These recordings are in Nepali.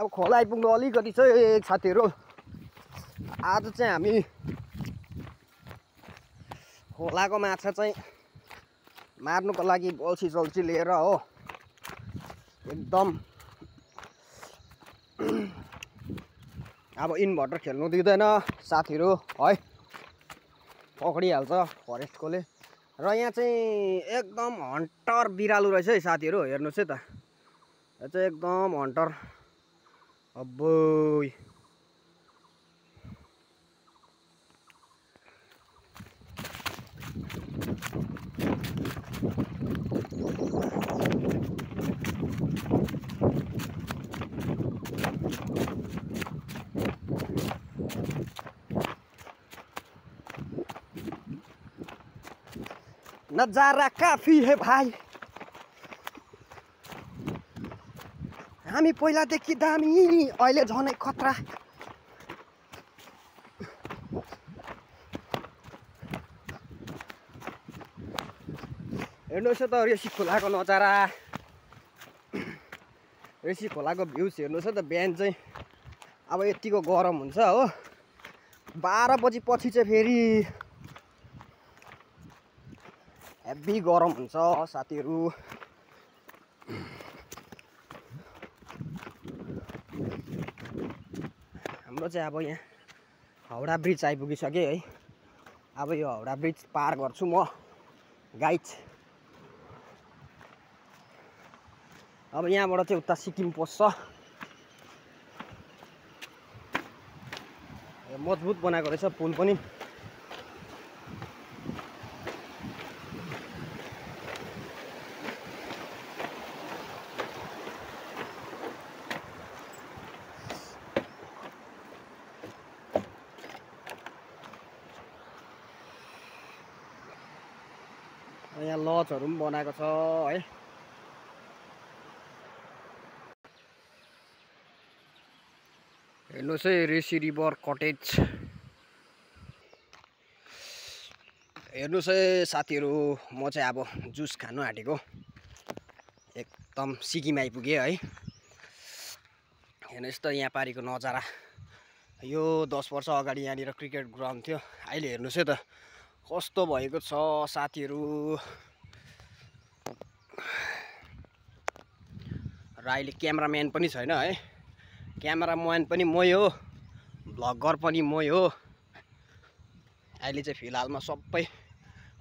अब खोला आइपुग्नु अलिकति चाहिँ साथीहरू आज चाहिँ हामी खोलाको माछा चाहिँ मार्नुको लागि बल्छी सल्छी लिएर हो एकदम अब इन्भर्टर खेल्नु दिँदैन साथीहरू है पक्रिहाल्छ फरेस्टकोले र यहाँ चाहिँ एकदम हन्टर बिरालु रहेछ है साथीहरू हेर्नुहोस् है त यो चाहिँ एकदम हन्टर अब्बोई नजारा काफी है भाइ हामी पहिलादेखि दामी अहिले झनै खतरा हेर्नुहोस् त रेसी खोलाको नजारा रेसी खोलाको भ्यूज हेर्नुहोस् त बिहान चाहिँ अब यतिको गरम हुन्छ हो 12 बजी पछि चाहिँ फेरि हेभी गरम हुन्छ साथीहरू हाम्रो चाहिँ अब यहाँ हाउडा ब्रिज आइपुगिसक्यो है अब यो हाउडा ब्रिज पार गर्छु म गाइज अब यहाँबाट चाहिँ उता सिक्किम पस्छ मजबुत बनाएको रहेछ पुल पनि यहाँ लजहरू पनि बनाएको छ है हेर्नुहोस् है रेसी रिभर कटेज हेर्नुहोस् है साथीहरू म चाहिँ अब जुस खानु आँटेको एकदम सिक्किम आइपुगेँ है हेर्नुहोस् त यहाँ पारिको नजारा यो 10 वर्ष अगाडि यहाँनिर क्रिकेट ग्राउन्ड थियो अहिले हेर्नुहोस् है त कस्तो भएको छ साथीहरू र अहिले क्यामेराम्यान पनि छैन है क्यामेराम्यान पनि मै हो भ्लगर पनि मै हो अहिले चाहिँ फिलहालमा सबै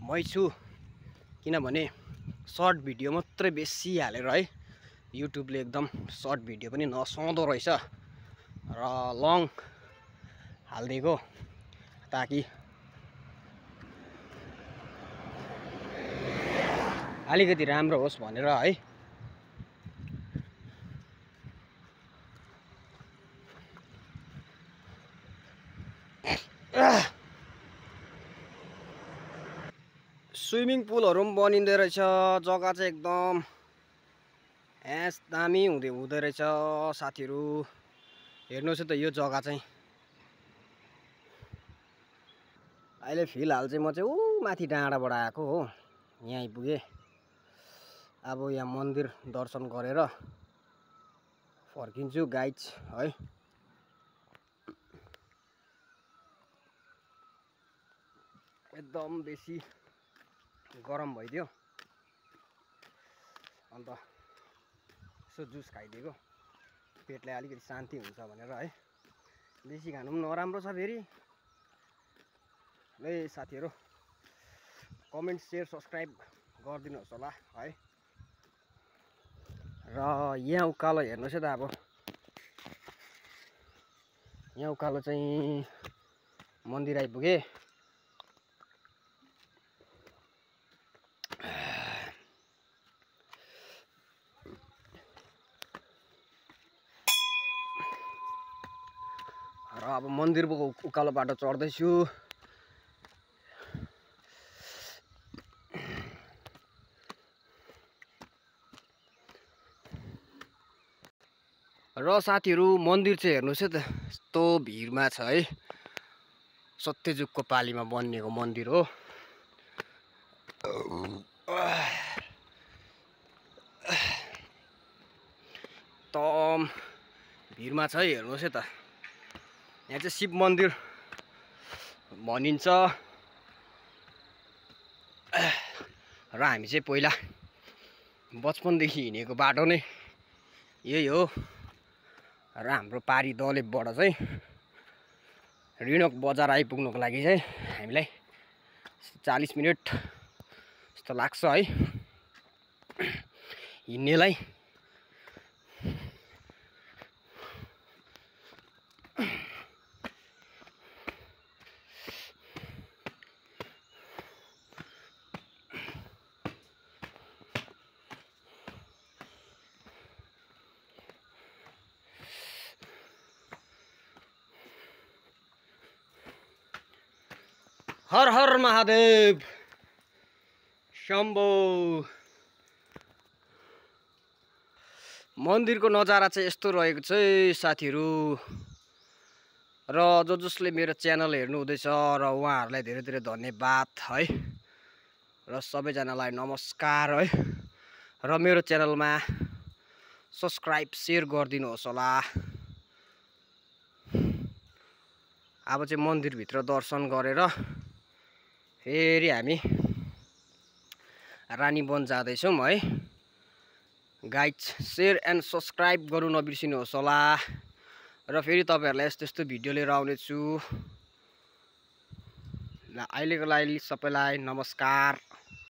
मै छु किनभने सर्ट भिडियो मात्रै बेसी हालेर है युट्युबले एकदम सर्ट भिडियो पनि नसुहाउँदो रहेछ र लङ हालिदिएको ताकि अलिकति राम्रो होस् भनेर है स्विमिङ पुलहरू पनि बनिँदै रहेछ जग्गा चाहिँ एकदम एस दामी हुँदै रहेछ साथीहरू हेर्नुहोस् त यो जग्गा चाहिँ अहिले फिलहाल चाहिँ म चाहिँ ऊ माथि डाँडाबाट आएको हो यहाँ आइपुगेँ अब यहाँ मन्दिर दर्शन गरेर फर्किन्छु गाइज है एकदम बेसी गरम भइदियो अन्त यसो जुस खाइदिएको पेटलाई अलिकति शान्ति हुन्छ भनेर है बेसी खानु पनि नराम्रो छ फेरि ल साथीहरू कमेन्ट सेयर सब्सक्राइब गरिदिनुहोस् होला है र यहाँ उकालो हेर्नुहोस् है त अब यहाँ उकालो चाहिँ मन्दिर आइपुगे र अब मन्दिरको उकालो बाटो चढ्दैछु र साथीहरू मन्दिर चाहिँ हेर्नुहोस् है त यस्तो भिडमा छ है सत्यजुगको पालीमा बनिएको मन्दिर हो एकदम भिड भिरमा छ है, हेर्नुहोस् है त। यहाँ चाहिँ शिव मन्दिर भनिन्छ र हामी चाहिँ पहिला बचपनदेखि हिँडेको बाटो नै यही हो र हाम्रो पारी दलेपबाट चाहिँ ऋणक बजार आइपुग्नुको लागि चाहिँ हामीलाई 40 मिनट जस्तो लाग्छ है हिँड्नेलाई। हर हर महादेव शम्भो। मन्दिरको नजारा चाहिँ यस्तो रहेको छ साथीहरू, र जसले मेरो च्यानल हेर्नु हुँदैछ र उहाँहरूलाई धेरै धेरै धन्यवाद है, र सबैजनालाई नमस्कार है, र मेरो च्यानलमा सब्सक्राइब सेयर गरिदिनुहोस् होला। अब चाहिँ मन्दिरभित्र दर्शन गरेर फेरि हामी रानीवन जाँदैछौँ है। गाइज सेयर एन्ड सब्सक्राइब गर्नु नबिर्सिनुहोस् होला, र फेरि तपाईहरुलाई यस्तो यस्तो भिडियो लिएर आउने छु। ल अहिलेको लागि सबैलाई नमस्कार।